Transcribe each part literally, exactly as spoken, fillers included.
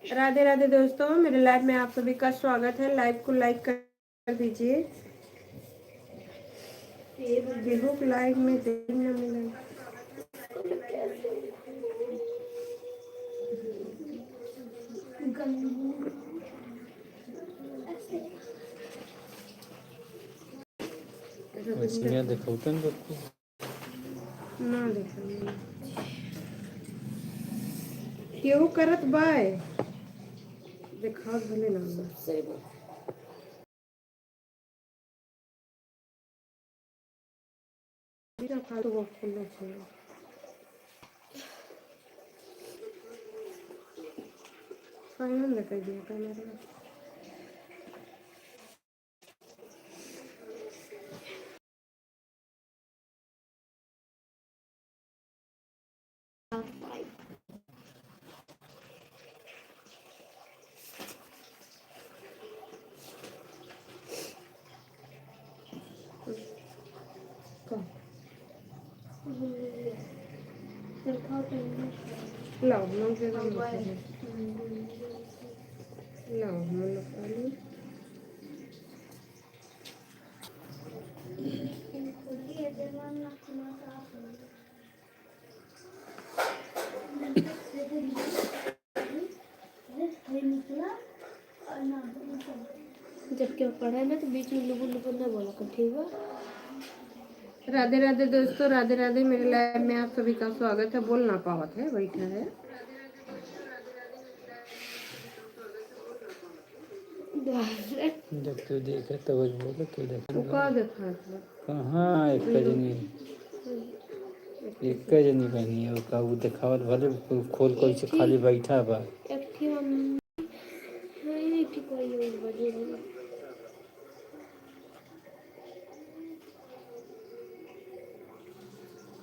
राधे राधे दोस्तों, मेरे लाइव में आप सभी का स्वागत है। लाइव को लाइक कर दीजिए। गेहूं के लाइव में देर ना मिले। अच्छा, यहाँ देखौतन करती। ना देखा। केहू करत बाय। देखावत भले ना बा। सही बात। बिना फालतू को खोलना चाहिए। साइलेंट कर दिया कैमरा। लाओ, हम लोग जगह में बैठे हैं। लाओ, हम लोग खा ली। जब केहू पढ़े ना तो बीच में लुबुर लुबुर ना बोला कर, ठीक बा? राधे राधे दोस्तों, राधे राधे। मेरे लाइव में आप सभी का स्वागत है। बोल ना पावत है, बैठा है। जब तू देखे तो बोल, तू देखे तू ना। का देखा था? कहाँ एक जनी, एक जनी बनी है, का उ देखावत भले खोल खोल से खाली बैठा बा। एक ठे हम, हाँ, एक ठे कोई और बनी है।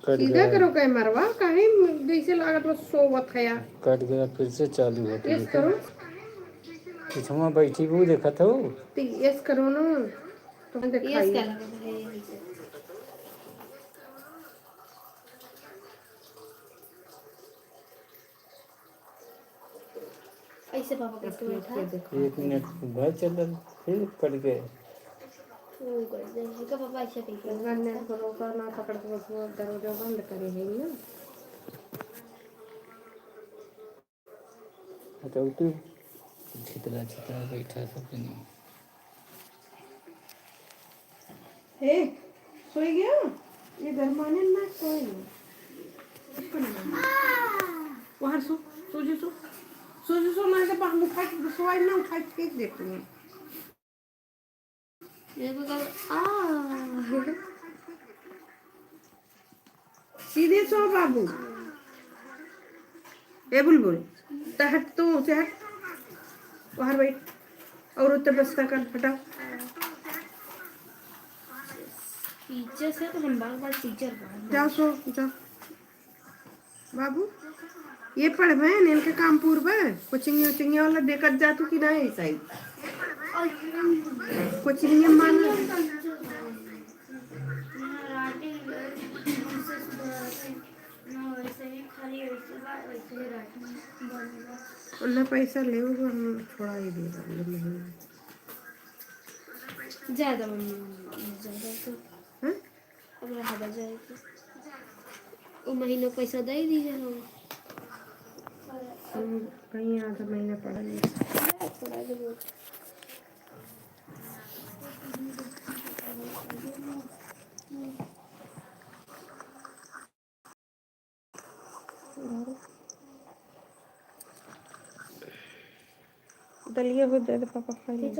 कट गया। करो कैमरवा, काहे जैसे लागत बा सोवत है यार। कट गया, फिर से चालू होता है। यस करो। पीछवा बैठी वो देखत हो। तो यस करो ना। तो यस दिखाइए। कर लो, है यही से। ऐसे पापा कैसे अपने बैठा? एक मिनट भाई चल, फिर कट गए। वो कर दे, इनका पापा ऐसे कहीं पे। इनका नेट को रोका ना, पकड़ के बस वो दरवाजा बंद करे है ना। हटाओ तू। छितरा छितरा बैठा सब जने। ए, सोई गया? ये गरमाने ना सोए। बाहर सो, सो जो सो। सो जो सो, ना के बाहर उठा के सोए ना, उठा के फेंक देते हैं। ये तो कर, आ। सीधे सो बाबू। ए बुलबुल, त हट तू, से हट। बाहर बैठ। और उत्तर बस्ता कर, हटाओ। टीचर से तो हम बार बार टीचर बन। जाओ सो, जाओ। बाबू, ये पढ़बे, इनके काम पूरबे। कोचिंग, कोचिंग वाला देखत जा तू कि नहीं सही? कोचिंग में मान ना वैसे ही खाली वैसे बा, वैसे ही रख। उन्हें पैसा ले, वो हम थोड़ा ही दे देंगे महीना। ज्यादा मम्मी, ज्यादा तो हाँ? अब रहा बजाए के। वो महीना पैसा दे दी है हम। हम कहीं आधा महीना पढ़ा नहीं। थोड़ा देर। दलिया हो दे दे पापा खाई।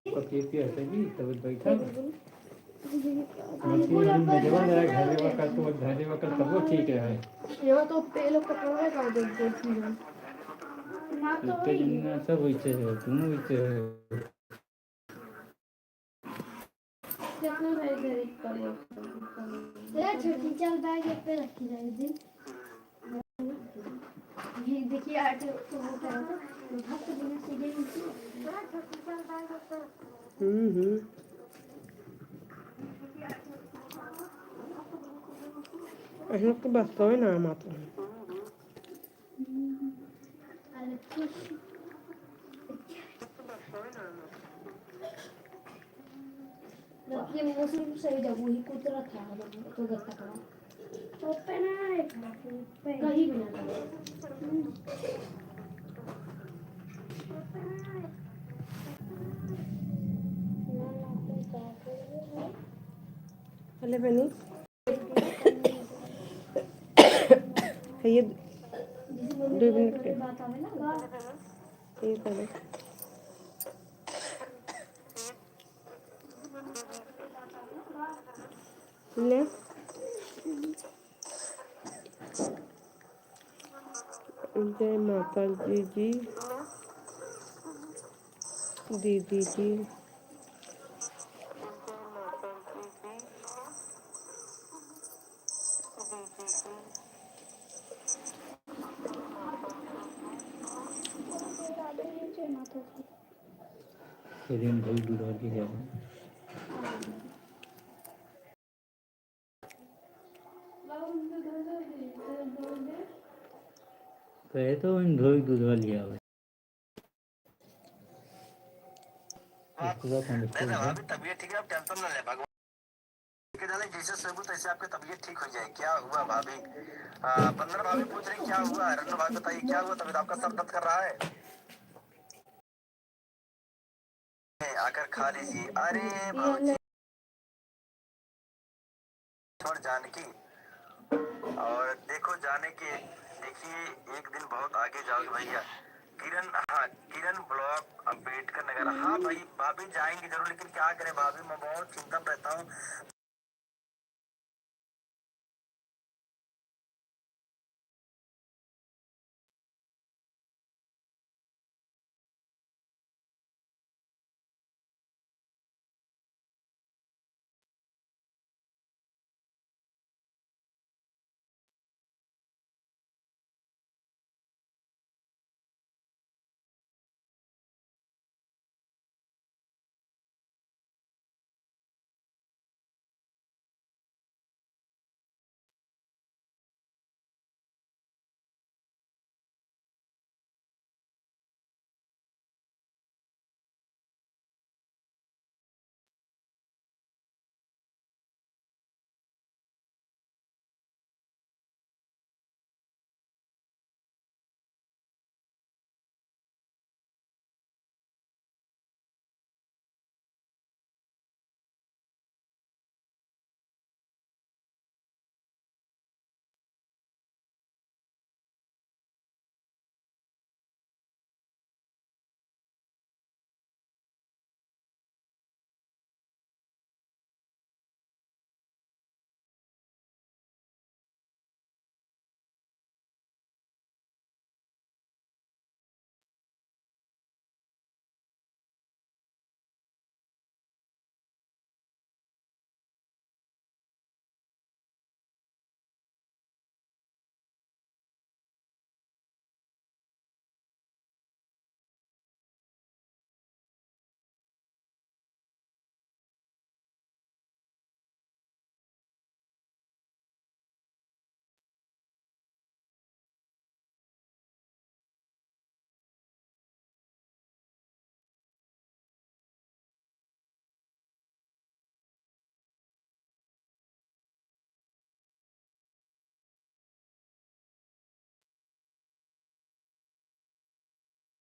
पतियतिया से भी तब बैठा। मछली अभी मेजवा लगा घरे वकत, तो घरे वकत तब वो ठीक रहे। यहाँ तो तेल पकड़वे का दे दे। इतने दिन में सब वैसे हो, तुम वैसे हो। कितना भाई गरीब का लोग। ए, छोटी, चल, बैग एक पे रखी जाए, दे। ये देखिए, आठ तो वो क्या होता है? भक्त बिना सीधे नहीं। हम्म, हम्म। अरे, तो बस तो है ना, माता। ये मौसम सही जब वही कुदरत है, हम तो घर तक रहा। तो पे ना एक बात, पे। कहीं भी ना जाओ। हेलो बनी। ये दो मिनट के। ये पहले। ले। जय माता दी जी, दीदी जी। ये दिन बहुत दूर और की जाएगा। कहे तो इन धोई दूध वाली आवे। पूरा नहीं, नहीं, भाभी, तबीयत ठीक है, आप टेंशन ना ले, भगवान के जाने, जैसे सोएबू तैसे आपकी तबीयत ठीक हो जाए। क्या हुआ भाभी? आ, बंदना भाभी पूछ रही, क्या हुआ? रन्नू भाभी बताइए, क्या हुआ? तबीयत आपका सर दर्द कर रहा है? आकर खा लीजिए। अरे भाभी, छोड़ जानकी। और देखो जाने के, देखिए, एक दिन बहुत आगे जाओगे भैया। किरण, हाँ, किरण ब्लॉक अम्बेडकर नगर। हाँ भाई, भाभी जाएंगे जरूर, लेकिन क्या करें भाभी, मैं बहुत चिंता में रहता हूँ।